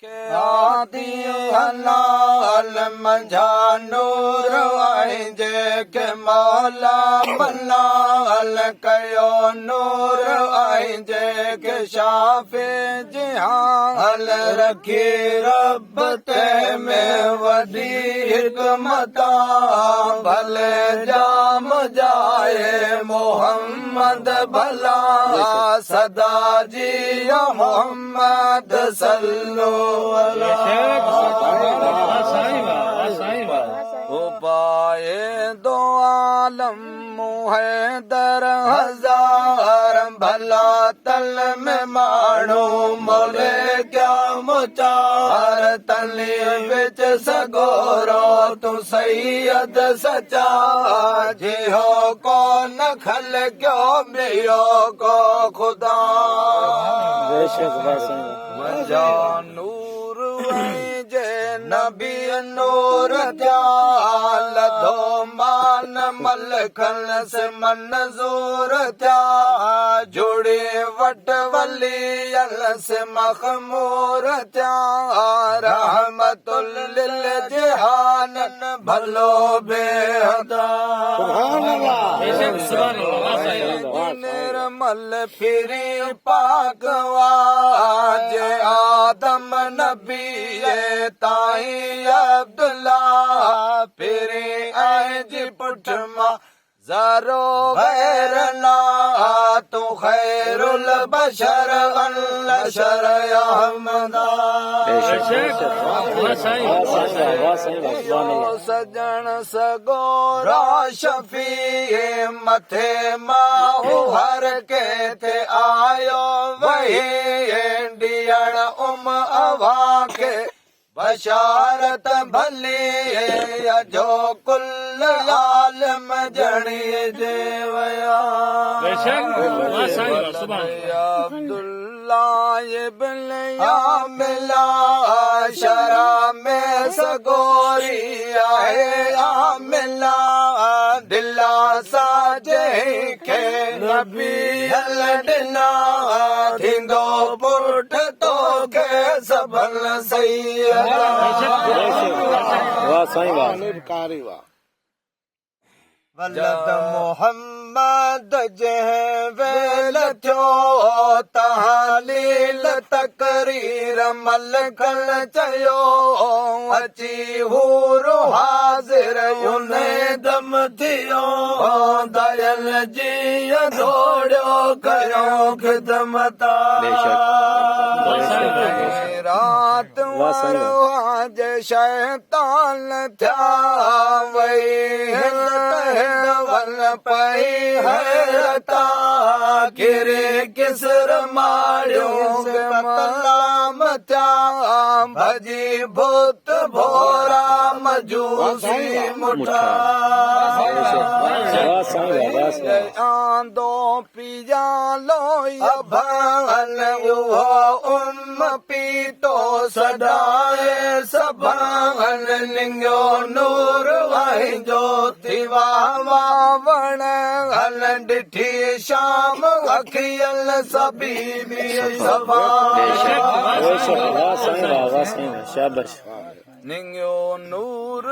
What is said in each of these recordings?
هادي حلال منجهان نور آهي جنهن کي مولا ملال ڪيو نور آهي جنهن کي شافي جهان رکي رب تنهن ۾ وڏي حڪمت ڀلي جام جائي محمد ڀلا سدا جي محمد صلو پائي دو عالم حيدر هزار ڀلا تل ۾ ماڻهو مولي ڪيا مچار تلي وچ سگورو تون سيد سچا جيهو ڪون خلقيو ميو ڪو خدا منجا نور جي نبي نور ٿيا لڌو مان ملڪن سي منظور ٿيا جڙي وٽ ولي سي مخمور ٿيا رحمت لل جهان ڀلو بيحدا نرمل ڦري پاڪ واج آدم نبي تائين عبدالله ڦري ۽ جي پٺ مان ذرو غير نا تون خير البشر النشر احمدا سڄڻ سڳورا شفيع مٿي ماهو هر ڪنهن تي آيو وهي ڏيڻ ام اوهان کي بشارت ڀلي جو ڪل عالم ڄڻي جي ويا عبدالله ابن عاملا شرع ۾ سڳوري آهي عاملا دلاسا جنهن کي نبي هل ڏنا ٿيندو پٽ توکي سڀن سيدا واهه سائين واهه. ولد محمد جنهن ويل ٿيو تهليل تقرير ملڪن چيو اچي حور حاضر ان دم ٿيو ديل جيئن ڊوڙيو ڪيو خدمت رات وارو شيطان ٿيا وئي ون پئي حيرتا ڪري ڪسر ماڙيو قتلام ٿيا ڀڄي ڀوت ڀورا مجوسي مٺا آندو پيالو اڀن اهو ام پيتو سڏائي سڀن ننگيو نور جو ٿي واوڻ هل ڏٺي شام اکيل سڀي سڀا واهه سائين واهه واهه سائين واهه شاباش. ننگيو نور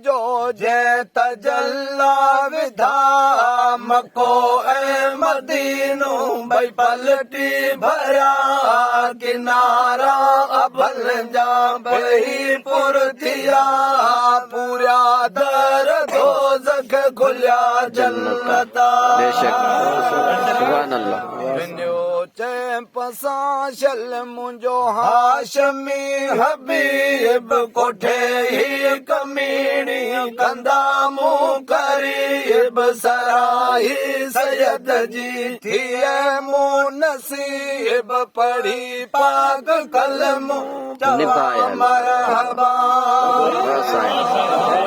جو جنهن تجلا وڌا مڪو ۽ مدينو ٻئي پلٽي ڀريا ڪنارا ابل جا ٻئي پر ٿيا پوريا در دوزخ کليا جنتا بيشڪ سبحان الله. وڃو چئي پسان شل منهنجو هاشمي حبيب ڪوٺي هي ڪميڻي ڪندا مون قريب سرائي سيد جي ٿئي مون نصيب پڙهي پاڪ ڪلمو چوان نڀايل. مرحبا. واهه سائين.